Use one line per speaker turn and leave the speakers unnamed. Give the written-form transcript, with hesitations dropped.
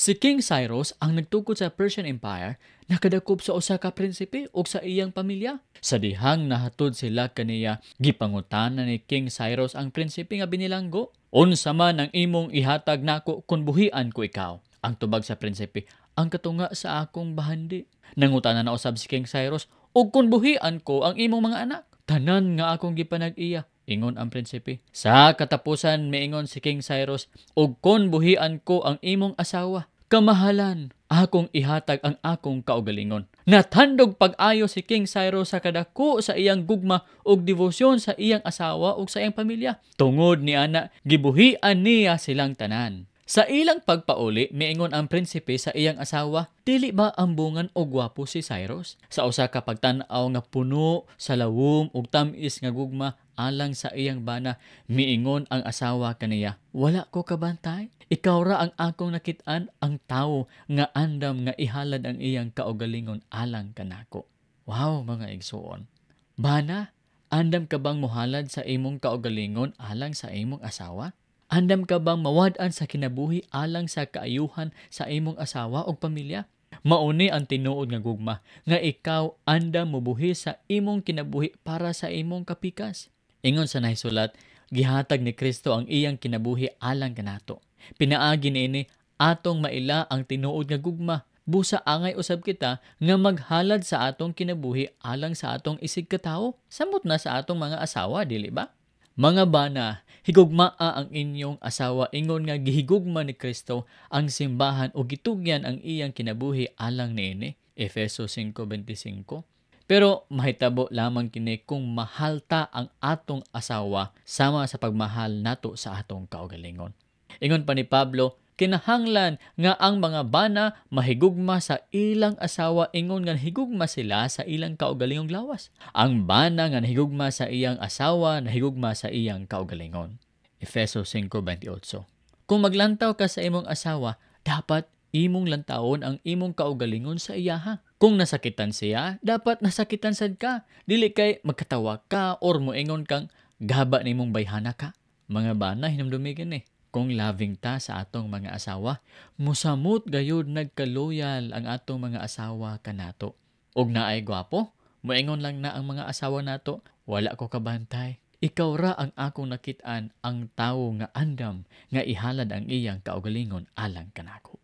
Si King Cyrus ang nagtukod sa Persian Empire, nakadakop sa usa ka prinsipe ug sa iyang pamilya. Sa dihang nahatod sila kaniya, gipangutana ni King Cyrus ang prinsipe nga binilanggo, "Unsa man ang imong ihatag nako kun buhian ko ikaw?" Ang tubag sa prinsipe, "Ang katunga sa akong bahandi." Nangutana na usab si King Cyrus, "Ug kun buhian ko ang imong mga anak?" "Tanan nga akong gipanag-iya," ingon ang prinsipe. Sa katapusan miingon si King Cyrus, "Ug kun buhian ko ang imong asawa?" "Kamahalan, akong ihatag ang akong kaugalingon." Natandog pag-ayo si King Cyrus sa kadako sa iyang gugma ug debosyon sa iyang asawa ug sa iyang pamilya. Tungod ni ana, gibuhian niya silang tanan. Sa ilang pagpauli, miingon ang prinsipe sa iyang asawa, "Dili ba ambungan og gwapo si Cyrus?" Sa usa ka pagtan-aw nga puno sa lawom ug tam-is nga gugma alang sa iyang bana, miingon ang asawa kaniya, "Wala ko kabantay. Ikaw ra ang akong nakit-an, ang tawo nga andam nga ihalad ang iyang kaugalingon alang kanako." Wow, mga igsuon. Bana, andam ka bang mohalad sa imong kaugalingon alang sa imong asawa? Andam ka bang mawad-an sa kinabuhi alang sa kaayuhan sa imong asawa o pamilya? Mauni ang tinuod nga gugma, nga ikaw andam mobuhi sa imong kinabuhi para sa imong kapikas. Ingon sa nahisulat, gihatag ni Kristo ang iyang kinabuhi alang kanato. Pinaagi niini atong maila ang tinuod nga gugma. Busa angay usab kita nga maghalad sa atong kinabuhi alang sa atong isig katawo. Samot na sa atong mga asawa, dili ba? Mga bana, higugmaa ang inyong asawa ingon nga gihigugma ni Kristo ang simbahan ug gitugyan ang iyang kinabuhi alang niini. Efeso 5:25. Pero mahitabo lamang kini kung mahal ta ang atong asawa sama sa pagmahal nato sa atong kaugalingon. Ingon pa ni Pablo, kinahanglan nga ang mga bana mahigugma sa ilang asawa ingon nga nahigugma sila sa ilang kaugalingong lawas. Ang bana nga nahigugma sa iyang asawa, nahigugma sa iyang kaugalingon. Efeso 5:28. Kung maglantaw ka sa imong asawa, dapat imong lantawon ang imong kaugalingon sa iyaha. Kung nasakitan siya, dapat nasakitan sad ka. Dili kay magkatawa ka or moingon kang gaba nimong bayhana ka. Mga bana, hinumdumi kini. Kung loving ta sa atong mga asawa, musamot gayud nagkaloyal ang atong mga asawa kanato. Og naay gwapo, moingon lang na ang mga asawa nato, "Wala ko kabantay. Ikaw ra ang akong nakit-an, ang tawo nga andam nga ihalad ang iyang kaugalingon alang kanako."